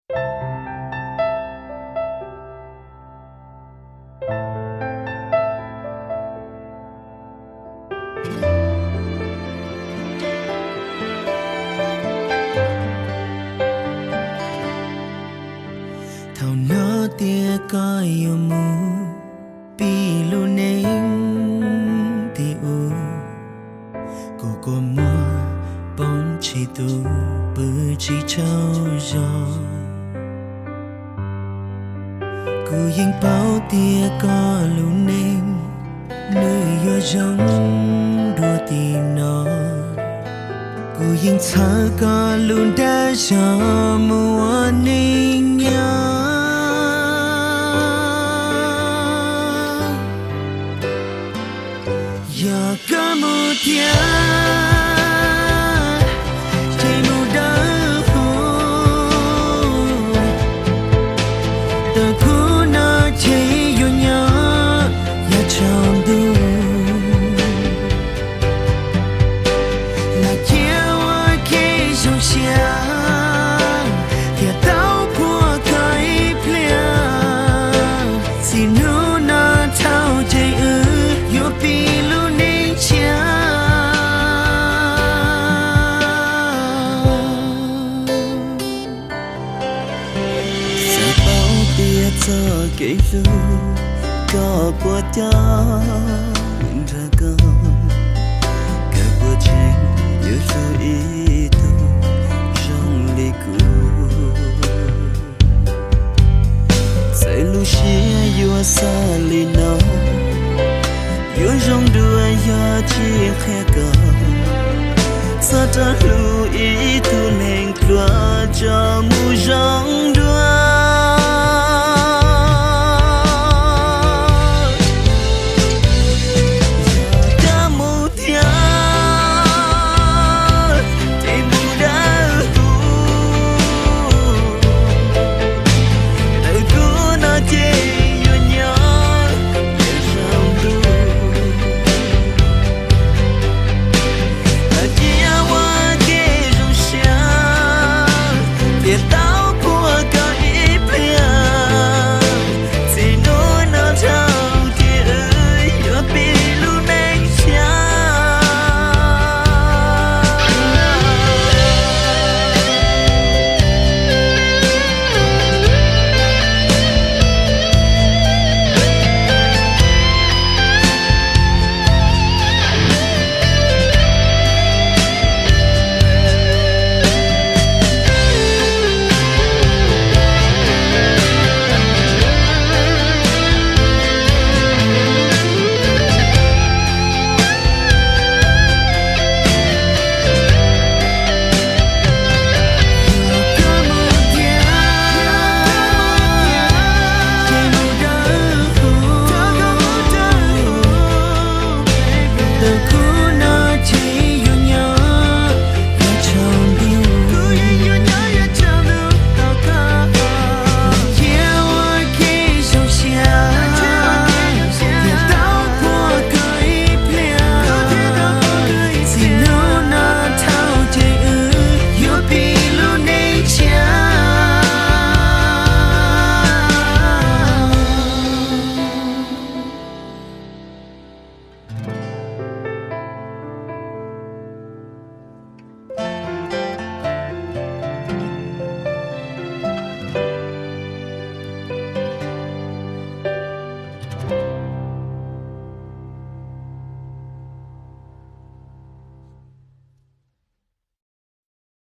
Thaum no tias koj yuav mus pib lub neej tim ub, kuv kua muag poob tsis tu, pw tsis tsaug zog. Kuv yeej paub tias koj lub neej nws yuav zoo dua tim no. Kuv yeej txhawb koj lub dag zog mus ua neej nyob. Yog koj mus thiab, ces mus dawb huv. Ntawm kuv no ces yuav nyob yav tsaus ntuj, los cia ua ke zoo siab, thiaj tau puag koj ib pliag. Txij hnub no dhau ces wb yuav pib lub neej tshiab. Xav paub tias txoj kev hlub koj puas coj nrog koj, koj puas tseem yuav hlub ib tug zoo li kuv. Txawm lub siab yuav xav li no, yuav zoo dua yog tsis qhia koj. Txhob rov hlub ib tug neeg pluag tso mus zoo